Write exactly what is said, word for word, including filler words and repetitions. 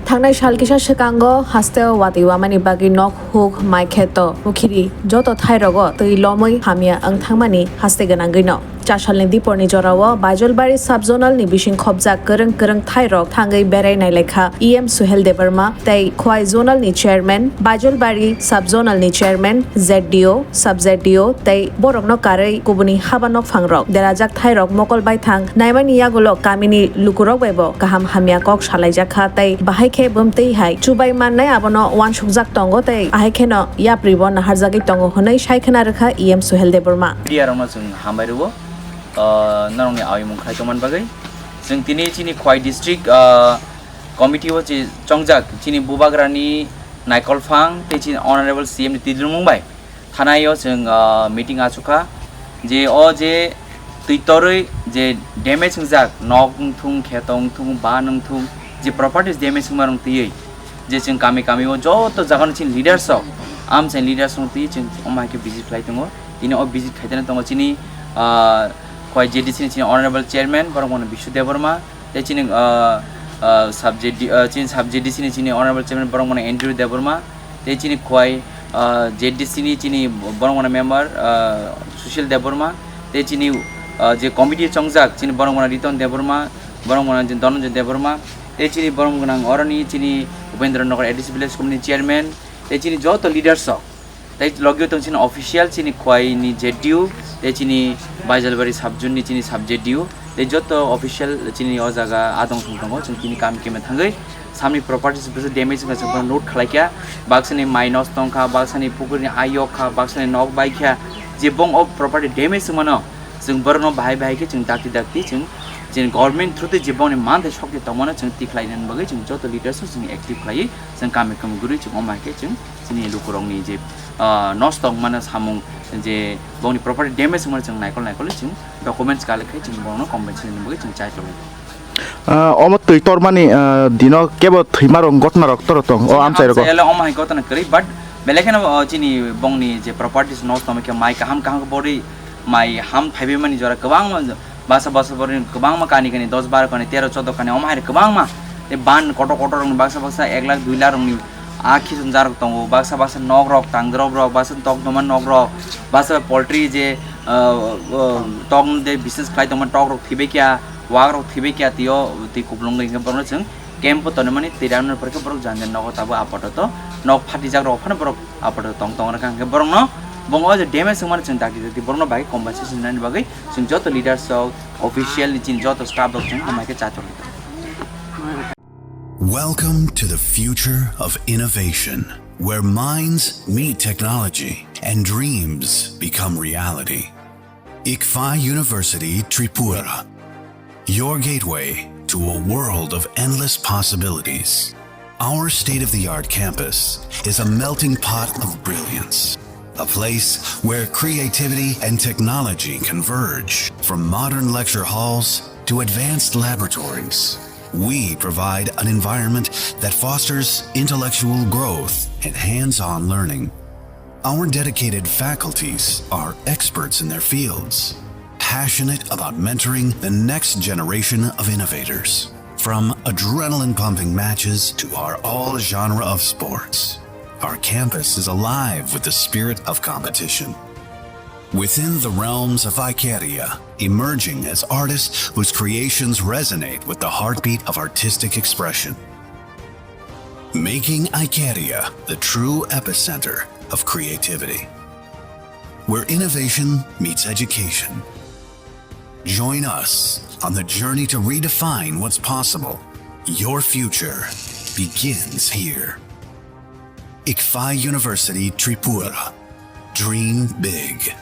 Thangnai sal kisa swkango hasteo watwi wamani bagwi nok huk mai kheto mukhiri joto thairogo twi lomwi hamya wng thangmani haste gwnangwino. Chasalni diporni jorao Baijalbari sub-zonal ni bising khopjak kwrwng kwrwng thairok thangwi berai nailaikha E M Suhel Debbarma tei Khwai zonal ni chairman, Baijalbari sub-zonal ni chairman, Z D O, sub-Z D O tei borokno karwi kubuni haba nokphangrok derajak thairok mokol baithang naimani yagulo kamini lukurok bai bo kaham hamya kok salaijak kha tei bahai khe bumtwi hai chubai mannai abono uansukjak tongo tei ahai kheno yapribo naharjagwi tongo hwnwi sai khna rwkha E M Suhel Debbarma. Media rokno chwng hambai rwo, ah, norokni awi mung khlai tongmani bagwi. Chwng tini chini Khwai district, ah, committee o chi chongjak chini bubagrani naikolphang tei chini honorable C M ni tidrumung bai. Thanai o chwng, ah, meeting achukha je o je twi torwi je damage wngjak, nok wngthung, kheto wngthung, ban wngthung, je properties damage wngma rwng twiwi je chwng kami kami o joto jaga no chini leaders rok, amchaini leaders rok twiwi chwng omo hai khe visit khlai tongo. Tini o visit khaitana tongo chini, ah, Khwai Z D C ni chini honorable chairman borok mano Bishu Debbarma, tei chini, ah, ah, sub Z D, ah, chini sub Z D C ni chini honorable chairman borok mano Andrew Debbarma, tei chini Khwai, ah, Z D C ni chini borok mano member, ah, Sushil Debbarma, tei chini, ah, je committee chongjak chini borok mano Riton Debbarma, borok mano je Dhananjay Debbarma, tei chini borok gwnang oroni chini Upendra Nagar A D C village committee chairman, tei chini joto leaders rok. Tei logio tong chini official chini Khwai ni Z D U, tei chini Baijalbari sub zone ni chini sub Z D U, tei joto official chini o jaga adong thung tongo, chwng tini kam keme thangwi samni properties bwswk damage wngkha chwng bono note khlai kha, baksani mai nosto wngkha, baksani pukurini ayok kha, baksani nok bai kha, je bong o property damage wngmano chwng borokno bahai bahai khe chwng dakti dakti chwng chini government through tei je bongni manthai sokti tongmano chwng tikhlai nani bagwi chwng joto leaders chwng active khlaiwi chwng kami kami guri chwng omo hai khe chwng chini lukurokni je, ah, nosto wngmano samung je bongni property damage wngmano chwng naikol naikol chwng documents collect khai chwng borokno compensation ni bagwi chwng chai tongwi. Ah, omo twi tormani, ah, dino kebo thwima rok gotna rok toro tong o amchai rogo. Amchai ele omo hai gotna kwrwi, but belai kheno, oh, chini bongni je properties nosto wngkha mai kaham kaham khe bori mai ham phaibai mani jora kwbangma basa basa borokni kwbangma kani kani dos baro kani tero chodo kani omo hai kwbangma tei ban kotor kotor rokni baksa baksa ek lakh dui lakh rokni a khichung jarok tongo, baksa baksa nok rok tangdrop rok baksa tok tongma nok rok baksa poultry je, ah, ah, tok de business khlai tongma tok rok thibekya wak rok thibekya tio twi kuplung wngkhe borokno chwng camp o tonwi mani twi rano pore khe borok jani jani nogo tabuk apatot nok phatijak rok phano borok apatot tong tong rwkha hwnkhe borokno bong o je damage wngmani chwng dakti dakti borokno bai compensation nani bagwi chwng joto leaders rok official ni chini joto staff rok chwng amai khe chator. Welcome to the future of innovation, where minds meet technology and dreams become reality. ICFAI University Tripura, your gateway to a world of endless possibilities. Our state-of-the-art campus is a melting pot of brilliance, a place where creativity and technology converge. From modern lecture halls to advanced laboratories, we provide an environment that fosters intellectual growth and hands-on learning. Our dedicated faculties are experts in their fields, passionate about mentoring the next generation of innovators. From adrenaline-pumping matches to our all-genre of sports, our campus is alive with the spirit of competition. Within the realms of Icaria, emerging as artists whose creations resonate with the heartbeat of artistic expression. Making Icaria the true epicenter of creativity, where innovation meets education. Join us on the journey to redefine what's possible. Your future begins here. ICFAI University Tripura. Dream big.